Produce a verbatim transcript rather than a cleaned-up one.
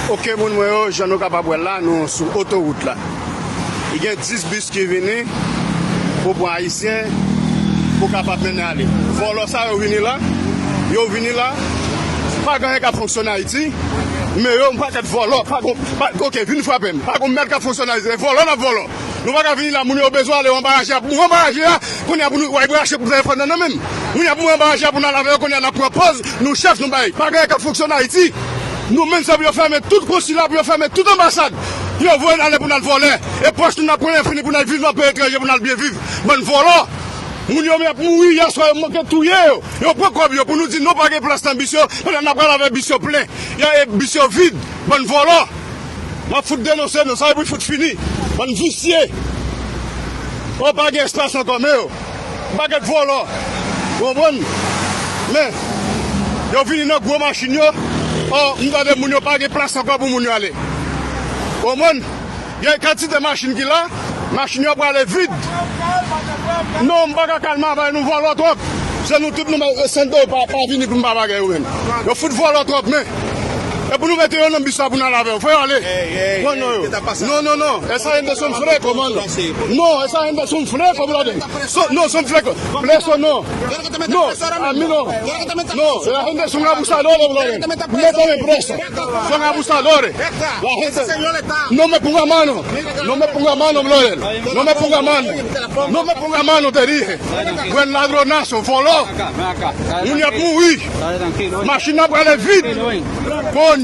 Ok, moun mwen yo, jan nou kapab wè la, nou sou otowout la. Li gen dis bis ki vini pou pran Ayisyen pou kapab mennen ale. Vòlò sa yo vini la, yo vini la, pa gen anyen k ap fonksyone Ayiti, men yo yon pakèt vòlò, pa gon, pa, ok, vin frape m, pa gon mèd k ap fonksyone Ayiti, se vòlò n ap vòlò. Nou pa ka vini la, moun yo bezwen ale, yo anbaraje a, pou anbaraje a, kounye a pou nou, w a rache pou telefòn nan nan men m. Kounye a pou mwen anbaraje a, pou n al avè yo, kounye a n ap pran pòz, nou chèf, nou bay. Pa gen anyen k ap fonksyone Ayiti. Nou menm, se pou yo fèmen tout konsila, pou yo fèmen tout anbasad. Yo voye n ale pou n al vòlè. E pòch nou n ap pran fini pou n al viv nan peyi etranje, pou n al byen viv. Bann vòlò. Moun yo ap mouri, yèswa yo manke touye yo. Yo pran kòb yo pou nou di nou pa gen plas nan bis yo, pandan n ap pral avè bis yo plen. Ya, e bis yo vid. Bann vòlò. M ap fout denonse nou, sa yo pou fout fini. Bann visye. O, pa gen espas ankò, men yo. Pakèt vòlò. Ou konprann? Men, yo vini nan gwo machin yo. O, m tande moun yo pa gen plas ankò pou moun yo ale. Ou konprann? Gen kantite machin ki la, machin yo prale vid. Non, m pa ka kalme avè nou, vòlò twòp. Se nou tout nou, sante pa, pa vini pou m pa bagay yo menm. Yo fout vòlò twòp, men. E pou nou mete yo nan bis la pou n al avè yo. Fè yo ale. Non, non, yo. Non, non, non. Esa gente son fresco, mano. No, esa gente son fresco, brother. So, no, son fresco. Preso no. No, a mí no. No, esa gente son abusadores, brother. Méteme preso. Son abusadores. La gente. No me ponga mano. No me ponga mano, brother. No me ponga mano. No me ponga mano, te dije. Buen ladronazo, vòlò. Moun y ap mouri. Machin nan prale vid. Coño.